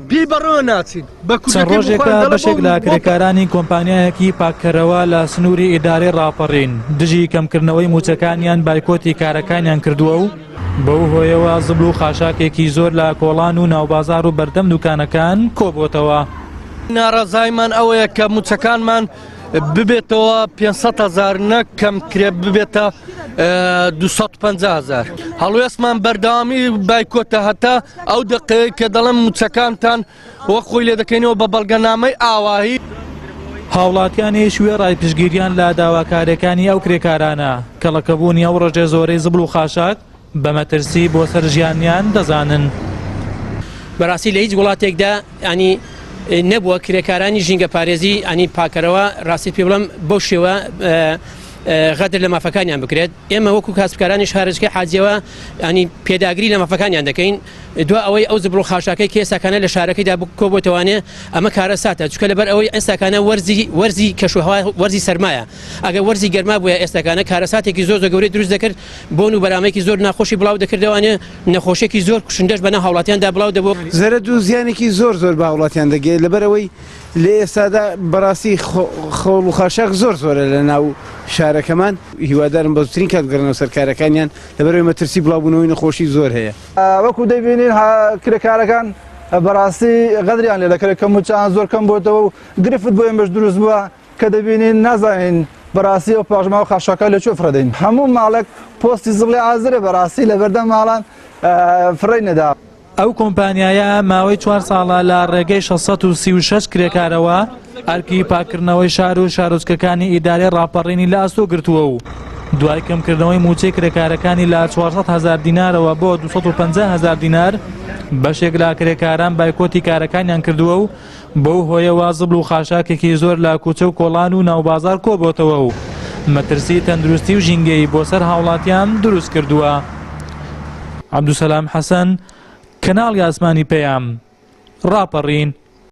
پێی بەڕێوە ناچین. بە چەند کوردەکەی بۆ ڕۆژێکە خۆیان دەڵێ بەشێک لە بۆ کرێکارانی کۆمپانیایەکی پاککەرەوە لە سنووری ئیدارەی ڕاپەڕین دژی کەمکردنەوەی مووچەکانیان بایکۆتی کارەکانیان کردووە و بەو هۆیەوە زبڵ و خاشاکێکی زۆر لە کۆڵان و ناوبازاڕ و بەردەم دوکانەکان کۆبۆتەوە. ناڕەزایمان ئەوەیە کە مووچەکانمان ببێتەوە 500 هەزار نەک کەم کرێ ببێتە 250 هەزار. هەڵوێستمان بەردەوامی بایکۆتە هەتا ئەو دەقەیە کە دەڵێن مووچەکانتان وەک خۆی لێ دەکەینەوە بە بەڵگەنامەی ئاواهی. هاوڵاتیانیش وێڕای پشتگیریان لە داواکارییەکانی ئەو کرێکارانە، کەڵەکەبوونی ئەو ڕێژە زۆرەی زبڵ و خاشاک بە مەترسی بۆ سەر ژیانیان دەزانن. بەڕاستی لە هیچ وڵاتێکدا ینی نەبووە کرێکارانی ژینگە پارێزی ینی پاکەرەوە ڕاستی پێ بڵم بەو شێوە غەدر لە مافەکانیان بکرێت. ئێمە وەکو کاسبکارانی شارۆچکەی حاجیەوە ینی پێداگری لە مافەکانیان دەکەین. دوا ئەوەی ئەو زبڵ و خاشاکەی کە ئێستاکانە لە شارەکەیدا کۆبۆتەوانێ ئەمە کارەساتە، چونکە لەبەر ئەوەی ئێستاکانە وەرزی وەرزی کەشوهەوا وەرزی سەرمایە، ئەگەر وەرزی گەرما بووە ئێستاکانە کارەساتێکی زۆر زۆر گەورەی دروست دەکرد، بۆن و بەرامێکی زۆر ناخۆشی بڵاو دەکردەوانێ، نەخۆشیەکی زۆر کوشندەش بەناو هاوڵاتیاندا بڵاو دەبوو. زەرەد و زیانێکی زۆر زۆر بە هاوڵاتیان دەگەیەت، لەبەرئەوەی لە ئێستادا بەڕاستی خۆڵ و خاشاک زۆر زۆرە لە ناو شارەکەمان، هیوادارم بە زووترین کات بگەڕێنەوە سەر کارەکانیان، لەبەرئەوەی مەترسی بڵاوبوونەوەی نەخۆشی زۆر هەیە. وەکو دەیبینین کرێکارەکان بەڕاستی غەدریان لێ دەکرێت کە مووچەیان زۆر کەم بۆتەوە و گرفت بۆ ئێمەش دروست بووە کە دەبینین نازانین بەڕاستی ئەو پاشماوە خاشاکە لە کوێ فڕێدەین. هەموو ماڵێک پۆستی زبڵی ئازرە بەڕاستی لەبەردەم ماڵان فڕێی نەدا. ئەو کۆمپانیایە ماوەی چوار ساڵە لە ڕێگەی 636 کرێکارەوە ئەرکی پاککردنەوەی شار و شارۆچکەکانی ئیدارەی ڕاپەڕینی لە ئەستۆ گرتووە و دوای کەمکردنەوەی مووچەی کرێکارەکانی لە 400 هەزار دینارەوە بۆ 250 هەزار دینار بەشێک لە کرێکاران بایکۆتی کارەکانیان کردووە و بەو هۆیەوە زبڵ و خاشاکێکی زۆر لە کوچە و کۆڵان و ناوبازاڕ کۆبۆتەوە و مەترسی تەندروستی و ژینگەیی بۆ سەر هاوڵاتیان دروست کردووە. عەبدولسەلام حەسەن، کەناڵی ئاسمانی پەیام، ڕاپەڕین.